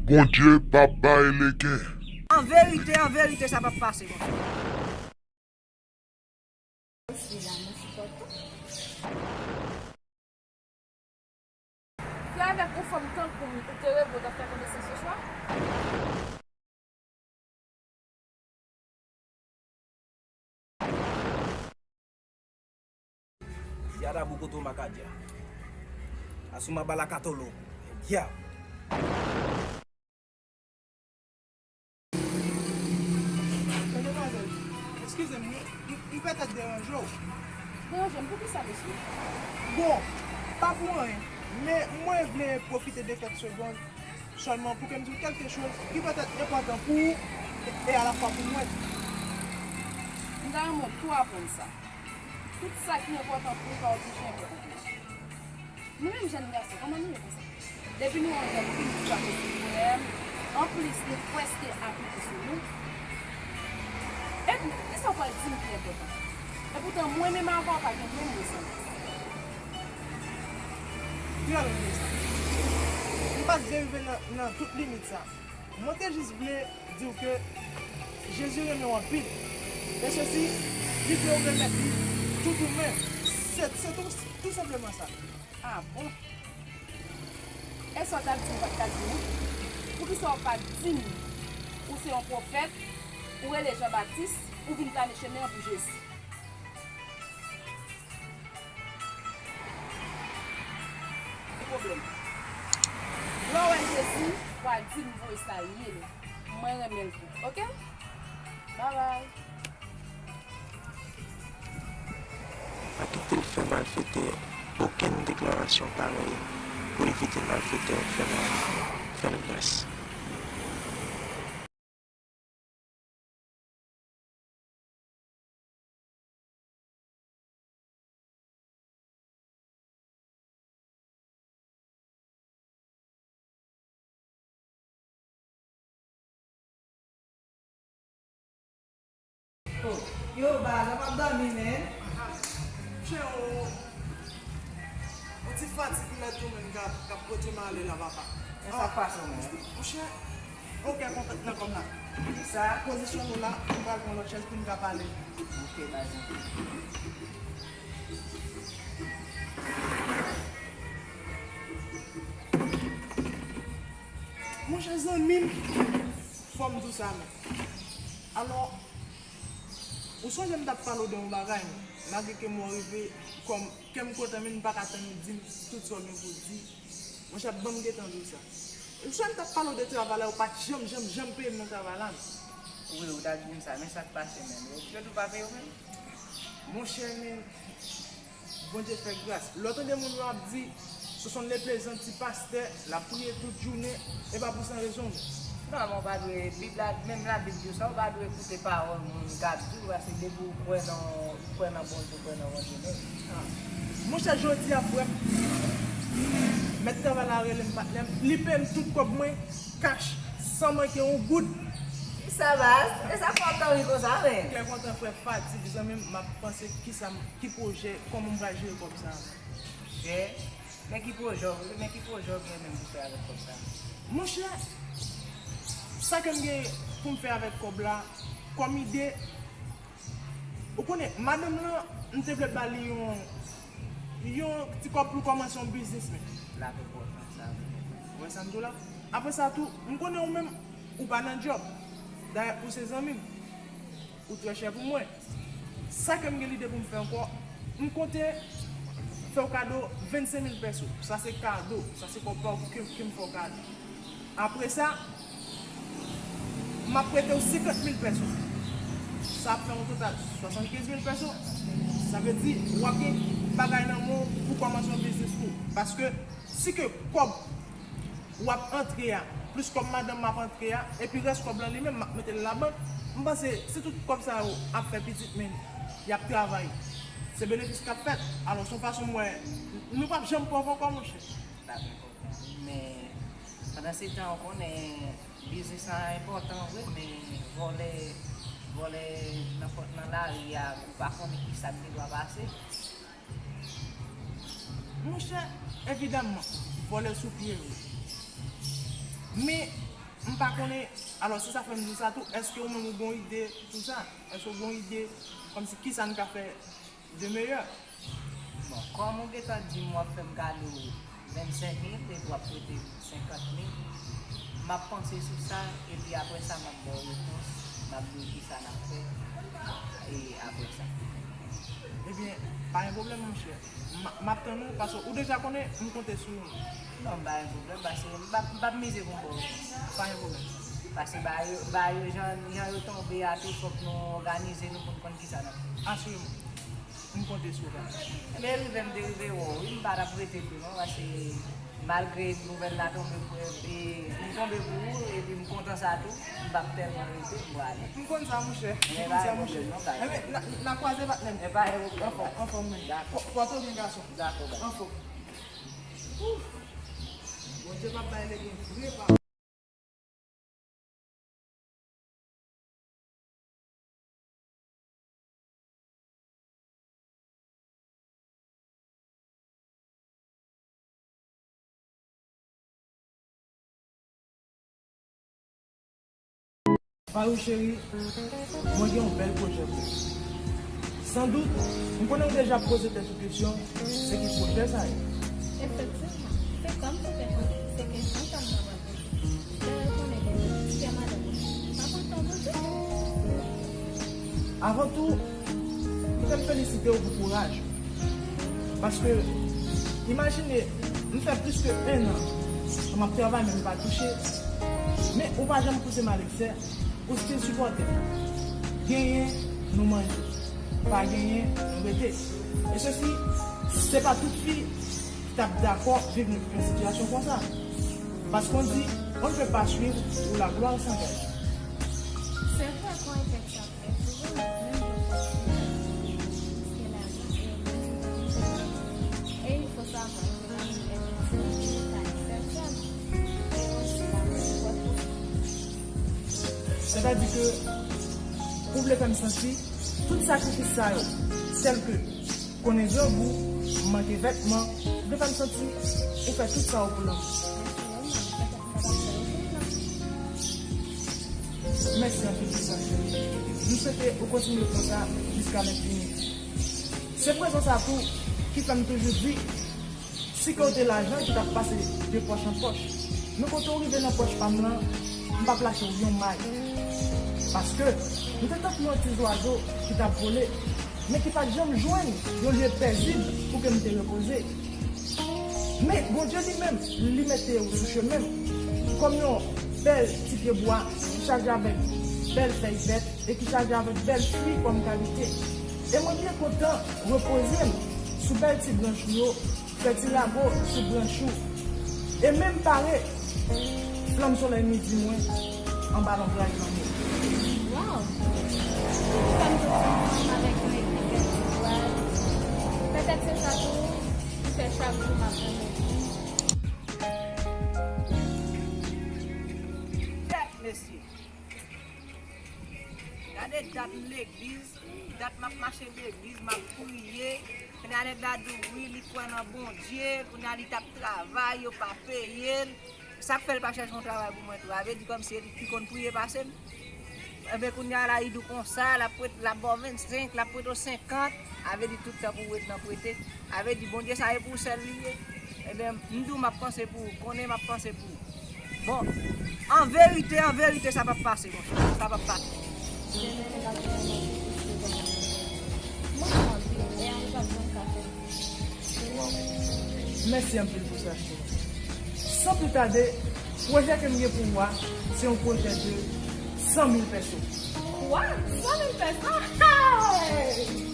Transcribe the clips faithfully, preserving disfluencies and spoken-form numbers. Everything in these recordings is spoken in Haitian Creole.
Bondye p ap bay legen. An verite, an verite, sa p ap pase konsa. Se avèk yon fanm tankou m ou te reve w t ap fè konesans oswa? Yada bukoto makadya. Asuma balakatolo. Dyab. Mademwazèl, eskize m, m, m, m petèt deranje w. Deranje m pou kisa, mesye? Bon, pa pou anyen, men mwen vle pwofite de kèk segonn sèlman pou ke m di w kèlke choz ki petèt enpòtan pou ou e, e alafwa pou mwen. M ta renmen w tou aprann sa. Tout sa ki enpòtan pou ou pa oblije enpòtan pou mwen. Nou menm jèn gason, kòman nou ye konsa? Depi nou ansanm, nou vin plis akoz pwoblèm. Anplis, nou prèske aplike sou nou. Epi, kisa w pral di m ki enpòtan? Epoutan, mwen menm avè w pa gen menm resanti. Trè lwen de sa. M pa t vle rive nan, nan tout limit sa. Mwen te jis vle di w ke Jezi renmen w anpil. E sesi, li vle w remèt li tout ou menm. Se, se tou, tou senpleman sa. Ah bon? E sa w t ap di m pa t ka di w? Poukisa w pa di m ou se yon pwofèt, ou rele Jan Batis, ou vin plane chemen an pou Jezi? Ki pwoblèm? Lè w wè Jezi, w a di m voye sa l ye. Mwen renmen l tou. Oke? Babay. Pa kite l fè malfetè okenn deklarasyon parèy pou evite malfetè fè mal. Fè l gras. Oh, yo, baz, w ap dòmi, men. Monchè, on, on ti fatig nèt wi, men, k ap, k ap pote m ale la, papa. Men sa k pase w, men? Monchè, on kè konfèt nan kò m la. Sa? Pozisyon nou la, m pral pran lòt chèz pou n ka pale. Ok, baz. Monchè zanmi m, fò m di w sa, men. Alò, ou sonje m t ap pale w de yon bagay, men, malgre ke mwen rive, kòm kè m kontan, men m pa ka tann ou di m tout sa w gen pou di. Monchè, ban m gentan di w sa. Ou sonje m t ap pale w de travay la, ou pa t janm, janm, janm peye m nan travay la, men. Wi, ou t ap di m sa, men sa k pase, men? Yo, yo tou pa peye w, men? Monchè, men, Bondye fè gras. Lè w tande moun yo ap di, Sonson Leplezan, ti pastè, l ap priye tout jounen, e pa pou san rezon, non. Non, men w pa dwe, Bib la, menm Labib di w sa, w pa dwe koute pawòl moun k ap di w, paske depi w kwè nan, w kwè nan Bondye, w kwè nan Bondye menm. Ah. Monchè, jodi a, frè m, mèt travay la rele m, patnè m, li peye m tout kòb mwen, kach, san manke yon goud. Sa baz, e sa fè w tanri konsa, men? Kè kontan, frè, fatig, zanmi m, m ap panse kisa m, ki pwojè, kòman m pral jere kòb sa a, men. Monchè, men ki pwojè w, men ki pwojè w gen menm pou fè avèk kòb sa a? Monchè, sa ke m gen pou m fè avèk kòb la, kòm ide, ou konnen, madanm lan, m te vle ba li yon, yon ti kòb pou l kòmanse yon biznis, men. L ap enpòtan, sa, wi. Ou wè sa m di w la? Apre sa tou, m konnen ou menm, ou pa nan djòb. Dayè, ou se zanmi m. Ou trè chè pou mwen. Sa ke m gen lide pou m fè ankò, m konte fè w kado vennsenk mil pèso. Sa se kado, sa se kòb pa w ke, ke m fè w kado. Apre sa, m ap prete w senkant mil pèso. Sa ap fè yon total swasannkenz mil pèso. Sa vle di, w ap gen bagay nan men w pou kòmanse yon biznis pou w. Paske, si ke kòb w ap antre a, plis kòb madanm m ap antre a, epi rès kòb lan li menm, m ap mete l labank. M panse, si tout kòb sa yo ap fè pitit, men y ap travay, se benefis k ap fèt. Alò, se yon fason m wè, nou p ap janm pòv ankò, monchè. Sa enpòtan, wi, men pandan se tan, ou konnen, biznis la enpòtan, wi, men vòlè, vòlè nan pòt nan lari a, ou pa konnen ki sa k gen dwa pase. Monchè, evidamman, vòlè sou pye yo. Men, M pa konnen, alò, se sa fè m di w sa tou, èske ou menm ou gen yon ide sou sa? Èske ou gen yon ide kòmsi kisa n ka fè de meyè? Bon, kòm ou gentan di m w ap fè m kado vennsenk mil epi w ap prete m senkant mil, m ap panse sou sa, epi apre sa, m ap ba w repons, m ap di w kisa n ap fè, e apre sa. Ebyen, pa gen pwoblèm, monchè. M, m ap tann ou, paske ou deja konnen, m konte sou ou. Non, m pa gen pwoblèm, paske m p ap, m p ap mize pou m ba w repons. Pa gen pwoblèm. Paske bagay yo, bagay yo jan, jan yo tonbe a tou, fòk nou òganize nou pou n konn kisa n ap fè. Asireman. M konte sou ou, papa. Ebyen, rive m te rive wè w, wi, m pa t ap rete tou, non, paske malgre nouvèl la tonbe pou, e, m tonbe pou ou, epi m kontan sa tou, m p ap tèlman rete, m prale. M konn sa, monchè. M konn sa, monchè. Ebyen, n a, n a kwaze, patnè m. Anfòm, anfòm, men. Dakò. Pòte w byen, gason. Dakò, baz. Anfòm. Ouf! Bondye p ap bay nèg yon vre pa. Farou cheri, mwen gen yon bèl pwojè pou ou. Sandout, m konnen ou deja poze tèt ou kesyon, se ki pwojè sa ye? Efektivman, se kòm se te konnen, se kesyon sa m t ap poze. Dayè, ou konnen deja, ti kè madanm mwen pa kontan pou ditou. Avan tou, m fèk felisite w pou kouraj ou. Paske, imajine, m fè plis ke en an m ap travay, men m pa touche. Men ou pa janm pouse m a leksè, ou still sipòte m. Genyen, nou manje. Pa genyen, nou rete. E sesi, se pa tout fi ki t ap dakò viv nan yon sitiyasyon konsa. Parce qu'on dit, on ne peut pas suivre où la gloire s'engage. Se vre, kon efèk sa. Paske lajan se yon bon sitwayen. E il faut savoir que l'amour est un sentiment qui n'est pas universel. Et aussi l'amour est propre. Sètadi ke ou vle fè m santi tout sakrifis sa yo, tèl ke konnen grangou, manke vètman, ou vle fè m santi ou fè tout sa yo pou lanmou. Mèsi anpil pou sa, cheri. M swete ou kontinye konsa jiska lenfini. Se prezans sa tou ki fè m toujou di, si ke w te lajan ki t ap pase de pòch an pòch, men kote w rive nan pòch pa m lan, m p ap lase w yon may. Paske, m te tankou yon ti zwazo ki t ap vole, men ki pa t janm jwenn yon lye pezib pou ke m te repoze. Men Bondye li menm, li mete w sou chemen m kòm yon bèl ti pyebwa ki chaje avèk bèl fèy vèt e ki chaje avèk bèl fwi kòm kalite. E mwen byen kontan repoze m sou bèl ti branch ou yo, fè ti lago sou branch ou, e menm pare flanm solèy midi mwen anba lonbraj lanmou. Waw! Sa m soti ansanm avèk yon ekip bèl ti kouraj. Petèt se sa tou ki fè chak jou m ap renmen. Kèt, mesye! Gade dat m legliz, dat m ap mache legliz, m ap priye. Kounye a nèg la di w wi, li kwè nan Bondye, kounye a li t ap travay, yo pa peye l. Sa k fè l pa chèche yon travay pou mwen tou? A vle di kòmsi e li ki konn priye pase m? Enben, kounye a la, li di w konsa, l ap pret-, l ap ba w vennsenk, l ap prete w senkant, a vle di tout tan pou w ret nan prete. A vle di Bondye sa e pou ou sèl li ye. Enben, m di w m ap panse pou ou, konnen m ap panse pou ou. Bon, an verite, an verite, sa p ap pase, monchè. Sa p ap pase. Mwen anvi, e a li p ap janm ka fè. Mèsi anpil pou sa, cheri. San pli tade, pwojè ke m gen pou ou a, se yon pwojè de san mil pèso. Kwa? San mil pèso? Hey!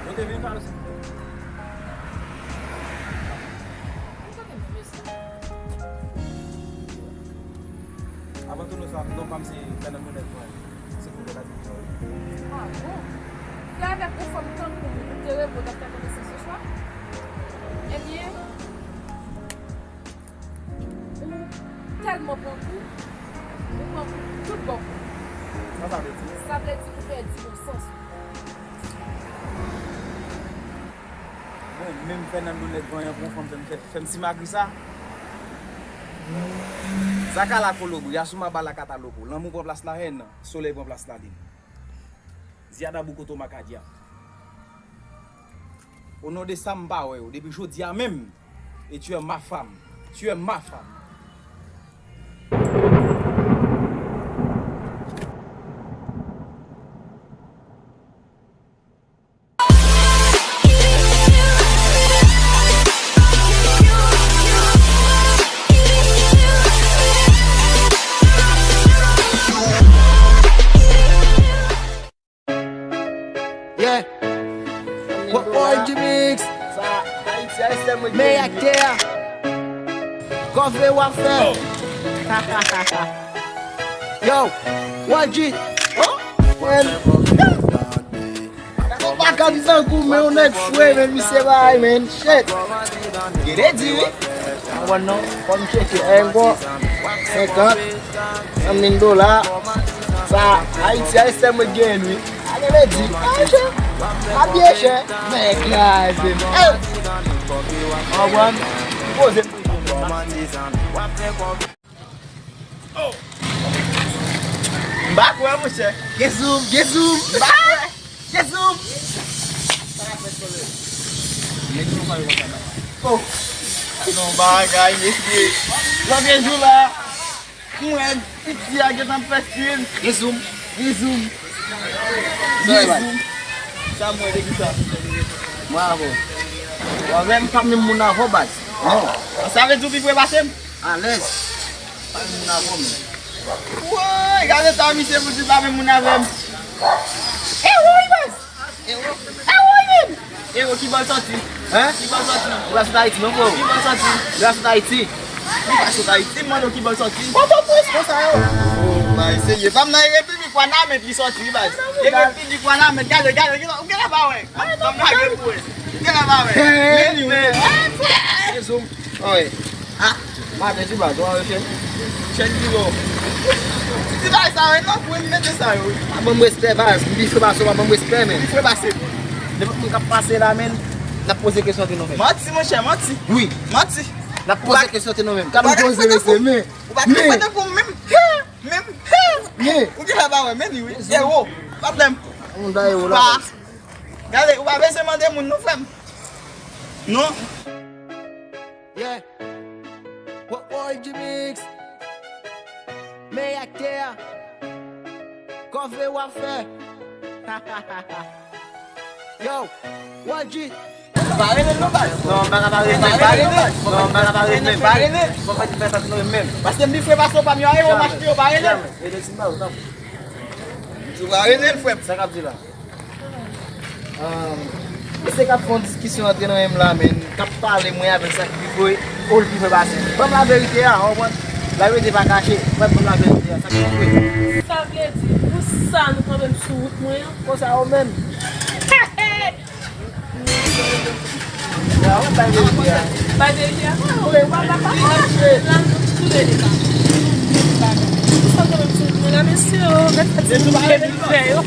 Ou te vin pale, silvouplè? Ann kote m vle sa. Avan tou, non, sa, non pa m se Fernando Negrand. Se pou lòt atik yo, wi. Ah bon? Se avèk yon fanm tankou m ou te reve w t ap fè konesans oswa? Ebyen, ou tèlman pran kou, ou pran kou tout bò kou. Sa sa vle di? Sa vle di ou pèdi bon sans ou. Mwen menm Fernando nèg vanyan pran fanm fè m, fè, fè m simagri sa. Zaka la kolobri, asuma bala kataloko. Lanmou pran plas lahèn, solèy pran plas lalin. Ziada Bukoto Makadia. O non de sa m pa wè yo depi jodi a menm. Et tu es ma femme. Tu es ma femme. Yeah. Wo- World G Mix. Sa Ayiti a, se mwen ki Men gen. Aktè a. Kòve w ap fè. Yo, World G. Oh, man. Ou pa ka di tankou men yon nèg fre, men misye bay, men. Shit. Gen de di, wi. Mwen non, fò m tcheke. Engo. Senkant. San mil dola. Sa, Ayiti a, se mwen gen, wi. Ale vle di, pa chè. Pa byen chè. Men kraze. Hey! Anprann. Poze. M pa kwè, monchè. Gen zoom, gen zoom. M pa kwè. Gen zoum! Oh! Sa se yon bagay, mesye. Lòt jou la, m wè piti a gentan fè stil. Gen zoum. Gen zoum. Gen zoum. Sa m wè de ki sa? Bravo. W ap wè m pa menm moun avè w, baz. Non. Sa vle di w pi pre pase m? Alèz. Pa menm moun avè w, menm. Woy, gade sa misye pou di pa menm moun avè m. E woy, baz. E woy, menm. E woy, ki bò l sòti? Hein? Ki bò l sòti? Ou pa sot Ayiti, non, bro? Ki bò l sòti? Ou pa sot Ayiti? Ou pa sot Ayiti, m mande w ki bò l sòti. Pòtoprens, konsa yo. Oh, bay, serye. Pa m nan Repiblik Wanament li sòti, wi, baz. E Repiblik Wanament, gade, gade, gade, ou genlè pa wè. Ban m lage pou wè. Ou genlè pa wè. Men li, men. Gen zoum. Oye. Ah, maten ti baz, ou anwe chèn? Chèn ki bò? Ti bagay sa yo, non, pou m mete sa yo, wi. Pa ban m respè, baz. M pi fre pase w, pa ban m respè, men. Pi fre pase. Nenpòt moun k ap pase la, men, n ap poze kesyon antre nou menm. Manti, monchè, manti. Wi. Manti. N ap poze kesyon antre nou menm. Gade m poze, mesye, men. Ou pa ka fè tankou m menm. Menm. Men. Ou genlè pa wè, men li, wi. Ewo. Pwoblèm. Moun da ewo la. Gade, ou pa bezwen mande moun, non, frè m. Non. Yeah. Wo- World G Mix. Men aktè a. Kòve w ap fè. Yo, World G. Pa rele l non, baz. Non, m pa ka pa rele, m pa ka rele. Non, m pa ka pa rele, m pa rele. Mwen fè ti fè sa ti non menm. Paske m pi fre pase w pa m yo, aye, w m achte yo, pa rele. Rele ti baz, tanpri. Ou pa rele l, frè m. Sa k ap di la? Ahn, mesye k ap fè yon diskisyon antre nan menm la, men, k ap pale mwen avè l sa k pi vre, o l pi vre pase m. Ban m laverite a, w konprann? Laverite pa kache, frè m, ban m laverite a, sa k pi vre. Sa vle di, pou sa nou kanpe m sou wout mwen an? Konsa yo menm. Ya, w ap bay verite a. Bay verite a? Wi, w ap bay verite. Tou lè de pa. Pou sa kanpe m sou wout mwen la, mesye, o, gad sa ti moun fè yo.